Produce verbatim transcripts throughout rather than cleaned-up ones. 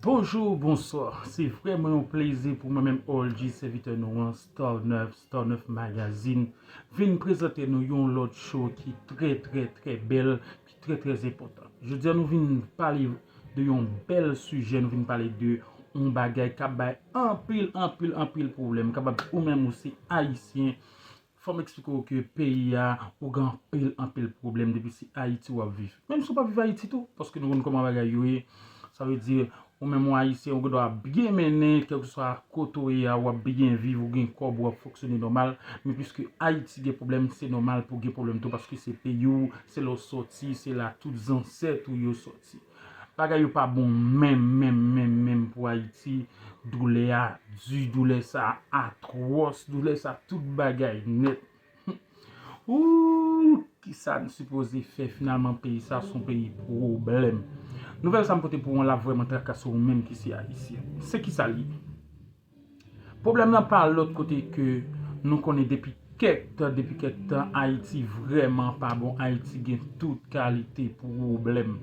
Bonjou, bonswa. Se vrèman yon plezi pou mwen menm, O L G, sèvitè nou an, Star nèf, Star nèf Magazine, vin prezante nou yon lòt show ki trè, trè, trè bèl, ki trè, trè enpòtan. Jodi a, nou vin pale de yon bèl sijè, nou vin pale de yon bagay k ap bay anpil, anpil, anpil pwoblèm. Kapab ou menm ou se Ayisyen, fò m eksplike w ke peyi a, ou gen anpil, anpil pwoblèm depi se Ayiti w ap viv. Menm si w pa viv Ayiti tou, paske nou konn kòman bagay yo ye. Sa vle di, ou menm ou Ayisyen, ou gen dwa byen mennen, kèlkeswa kote w ye a, w ap byen viv, ou gen kòb, w ap fonksyone nòmal. Men piske Ayiti gen pwoblèm, se nòmal pou gen pwoblèm tou, paske se peyi w, se la w sòti, se la tout zansèt ou yo sòti. Bagay yo pa bon menm, menm, menm, menm pou Ayiti. Doulè a di, doulè sa atwòs, doulè sa tout bagay nèt. Ooh, kisa n sipoze fè finalman? Peyi sa se yon peyi pwoblèm. Nouvèl sa m pote pou ou la vrèman trakase ou menm ki se Ayisyen. Se kisa l ye? Pwoblèm nan pa lòt kote ke nou konnen depi kèk tan, depi kèk tan, Ayiti vrèman pa bon. Ayiti gen tout kalite pwoblèm.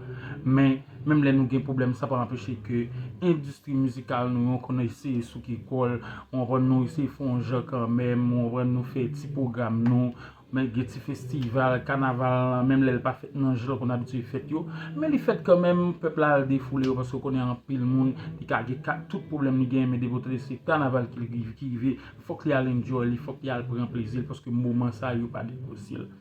Men, menm lè nou gen pwoblèm, sa pa anpeche ke endistri mizikal nou yo konn eseye souke kò l, ou konprann, nou eseye fè yon jan kanmenm, ou konprann, nou fè ti pwogram nou, men gen ti festival, kanaval, menm lè l pa fèt nan jan l konn abitye fèt yo, men li fèt kanmenm, pèp la al defoule yo, paske w konnen anpil moun, li ka gen ka, tout pwoblèm li genyen, men depi w tande se kanaval ki, ki, ki rive, fòk li al enjoy li, fòk li al pran plezi l, paske moman sa yo pa depoze l.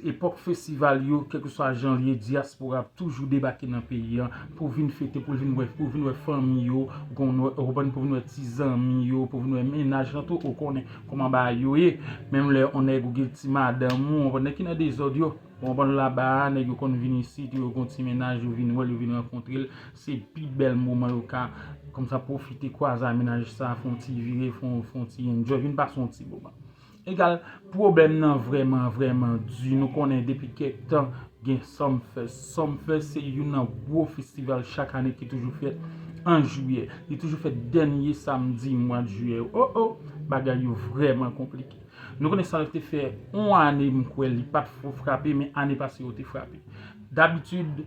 Epòk festival yo, kèlkeswa jan l ye, dyaspora ap toujou debake nan peyi an pou vin fete, pou vin wè, pou vin wè fanmi yo, ou konprann, pou vin wè ti zanmi yo, pou vin wè mennaj lan tou, ou konnen kòman bagay yo ye. Menm lè yon nèg ou gen ti madanm ou, ou konprann, nèg ki nan dezòd yo, ou konprann, laba a, nèg yo konn vin isit, yo gon ti mennaj, yo vin wè l, yo vin rankontre l, se pi bèl moman yo ka kòmsa pwofite kwaze a mennaj sa, fè yon ti vire, fè yon, fè yon ti enjoy, vin pase yon ti moman. Egal, pwoblèm nan vrèman, vrèman di. Nou konnen depi kèk tan gen Sumfest. Sumfest se youn nan gwo festival chak ane ki toujou fèt an jiyè. Li toujou fèt dènye samdi mwa jiyè. O, o, bagay yo vrèman konplike. Nou konnen Sumfest te fè yon ane, m kwè li pa t fò frape, men ane pase yo te frape. Dabitid,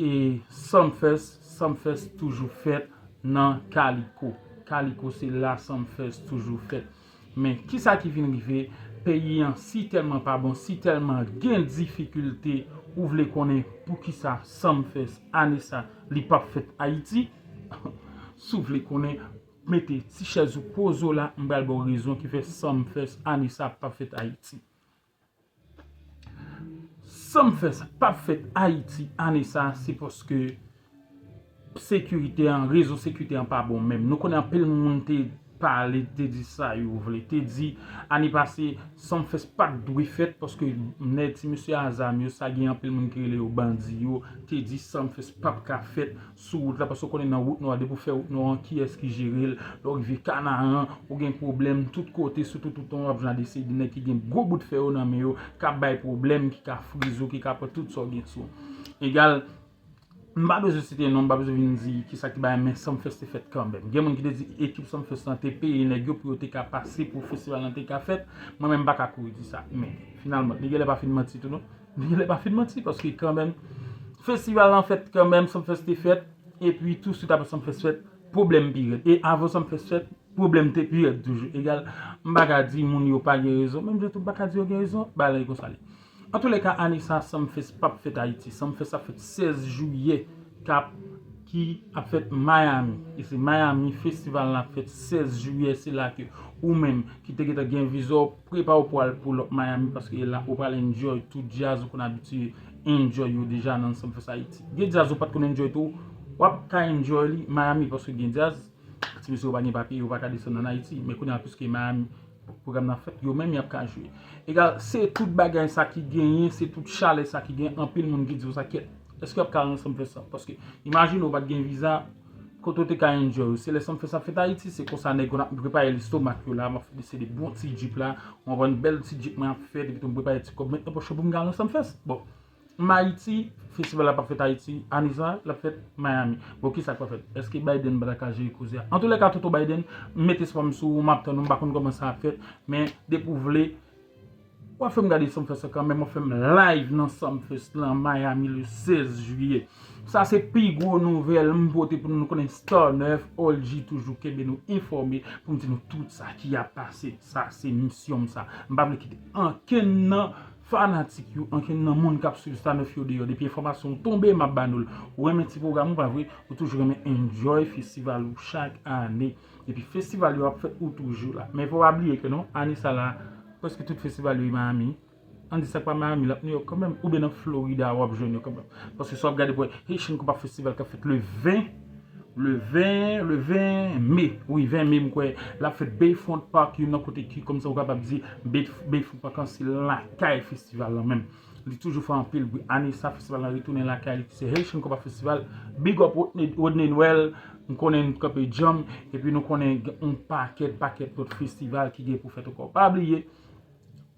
e Sumfest, Sumfest toujou fèt nan Kaliko. Kaliko se la Sumfest toujou fèt. Men kisa ki vin rive? Peyi an si tèlman pa bon, si tèlman gen difikilte, ou vle konnen poukisa Sumfest ane sa li p ap fèt Ayiti? Si w vle konnen, mete ti chèz ou, poze w la, m pral ba w rezon ki fè Sumfest ane sa p ap fèt Ayiti. Sumfest p ap fèt Ayiti ane sa, se paske sekirite an, rezon sekirite an pa bon menm. Nou konnen anpil moun te pale, te di sa yo vle, te di ane pase Sumfest pa t dwe fèt paske nèg ti mesye a zam yo, sa gen anpil moun ki rele yo bandi yo, te di Sumfest p ap ka fèt sou wout la, paske w konnen nan wout nou a, depi w fè wout nou an, kiyès ki jere l? Lè w rive Kanaran, ou gen pwoblèm tout kote, sitou toutan w ap jwenn adesede nèg ki gen gwo bout fè yo nan men yo, k ap bay pwoblèm, ki ka frize w, ki ka pran tout sa w gen sou w. Egal, m pa bezwen site non, m pa bezwen vin di kisa ki bay, men Sumfest te fèt kanmenm. Gen moun ki te di ekip Sumfest lan te peye nèg yo pou yo te ka pase, pou festival lan te ka fèt. Mwen menm, m pa ka kouri di sa. Men, finalman, li genlè pa fin manti tou non. Li genlè pa fin manti, paske kanmenm, festival lan fèt kanmenm, Sumfest te fèt, epi touswit apre Sumfest fèt, pwoblèm pi rèd. E avan Sumfest fèt, pwoblèm te pi rèd toujou. Egal, m pa ka di moun yo pa gen rezon, menm jan tou m pa ka di yo gen rezon, bagay la e konsa l ye. Antoulèka, ane sa, Sumfest p ap fèt Ayiti. Sumfest ap fèt sèz jiyè, k ap, ki ap fèt Miami. E se Miami, festival la ap fèt sèz jiyè, se la ke ou menm ki te gentan gen viza w, prepare w pou al pull up Miami, paske e la ou pral enjoy tout djaz ou konn abitye enjoy yo deja nan Sumfest Ayiti. Gen djaz ou pa t konn enjoy tou, w ap ka enjoy li Miami, paske gen djaz, ti mesye yo pa gen papye, yo pa ka desann ann Ayiti, men kounye a, piske Miami pwogram nan fèt, yo menm y ap ka jwe. Egal, se tout bagay sa ki genyen, se tout chalè sa ki genyen, anpil moun ki di w sa, kèt, èske y ap ka al nan Sumfest lan? Paske, imajine w pa t gen viza, kote w te ka enjoy ou? Se lè Sumfest ap fèt Ayiti, se konsa nèg yo ap prepare lestomak yo la, m ap fè deside bon ti djip la, w konprann, bèl ti djip mwen ap fèt, epi tou m prepare ti kòb mwen nan pòch pou m ka al nan Sumfest. Bon, m Ayiti, festival la p ap fèt Ayiti, ane sa, l ap fèt Miami. Bon, kisa k pral fèt? Èske Biden pa ta ka jere koze a? Antoulèka, Toto Biden, m met espwa m sou ou, m ap tann ou, m pa konn kòman sa ap fèt, men depi w vle, W ap fè m gade Sumfest la kanmenm, w ap fè m live nan Sumfest lan Miami le sèz juillet. Sa se pi gwo nouvèl m pote pou nou. Nou konnen Star nèf, All G toujou kenbe nou enfòme pou m di nou tout sa ki ap pase. Sa se misyon m sa. M pa vle kite ankenn nan fanatik yo, ankenn nan moun k ap swiv Star nèf yo deyò. Depi enfòmasyon tonbe, m ap ba nou l. Ou renmen ti pwogram ou pa vre? Ou toujou renmen enjoy festival ou chak ane. Epi festival yo ap fèt ou toujou la. Men fò pa bliye ke non, ane sa la, prèske tout festival yo Miami. Ann di sa k pa Miami, l ap New York kanmenm, oubyen nan Florida w ap jwenn yo kanmenm. Paske si w ap gade pou Haitian Compas Festival k ap fèt le ven, le ven, le ven me, wi, ven me m kwè, l ap fèt Bayfront Park, youn nan kote ki, kòmsa ou kapab di, Bay- Bayfront Park an se lakay festival lan menm. Li toujou fè anpil bri. Ane sa, festival lan retounen lakay li, ki se Haitian Compas Festival. Big up Rodney, Rodney Noël, m konnen nou kanpe djanm, epi nou konnen gen yon pakèt, pakèt lòt festival ki gen pou fèt ankò. Pa bliye,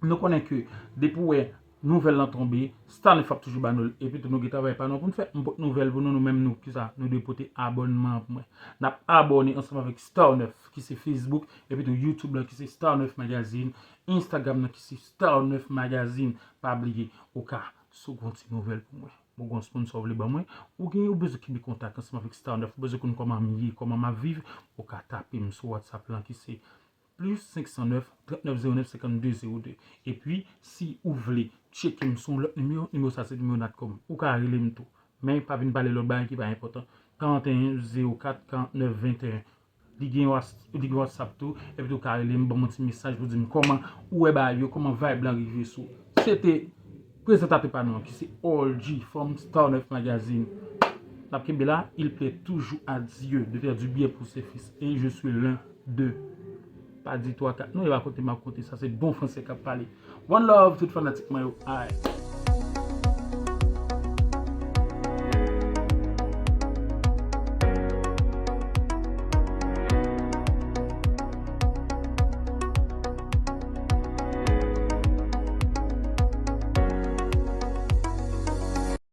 nou konnen ke depi w wè nouvèl lan tonbe, Star nèf ap toujou ba nou l. Epi tou nou gen travay pa nou pou n fè. M pot nouvèl pou nou, nou menm nou, kisa? Nou dwe pote abònman pou mwen. N ap abòne ansanm avèk Star nèf, ki se Facebook, epi tou YouTube lan, ki se Star nèf Magazine, Instagram nan, ki se Star nèf Magazine. Pa bliye, ou ka, si w gen yon ti nouvèl pou mwen, ou gen yon sponsor w vle ban mwen, ou gen, ou bezwen kenbe kontak ansanm avèk Star nèf, ou bezwen konn kòman m ye, kòman m ap viv, ou ka tape m sou WhatsApp lan, ki se plis senk san nèf, trant nèf zewo nèf, senkann de zewo de. Epi, si ou vle tcheke m sou yon lòt nimewo, nimewo sa se nimewo Natcom. Ou ka rele m tou. Men pa vin pale lòt bagay ki pa enpòtan. Karant e en zewo kat karant nèf venteyen. Li gen Whats- li gen WhatsApp tou. Epi tou ou ka rele m, ban m yon ti mesaj pou di m kòman ou wè bagay yo, kòman vibe lan rive sou ou. Se te prezantatè pa nou an, ki se All G from Star nèf Magazine. N ap kenbe la, il plaît toujours à Dieu de faire du bien pour ses fils. Et je suis l'un d'eux. Pa di twa kat non, e pa kote m ap kote, sa se bon fransè k ap pale. One love, tout fanatik mwen yo. Ay.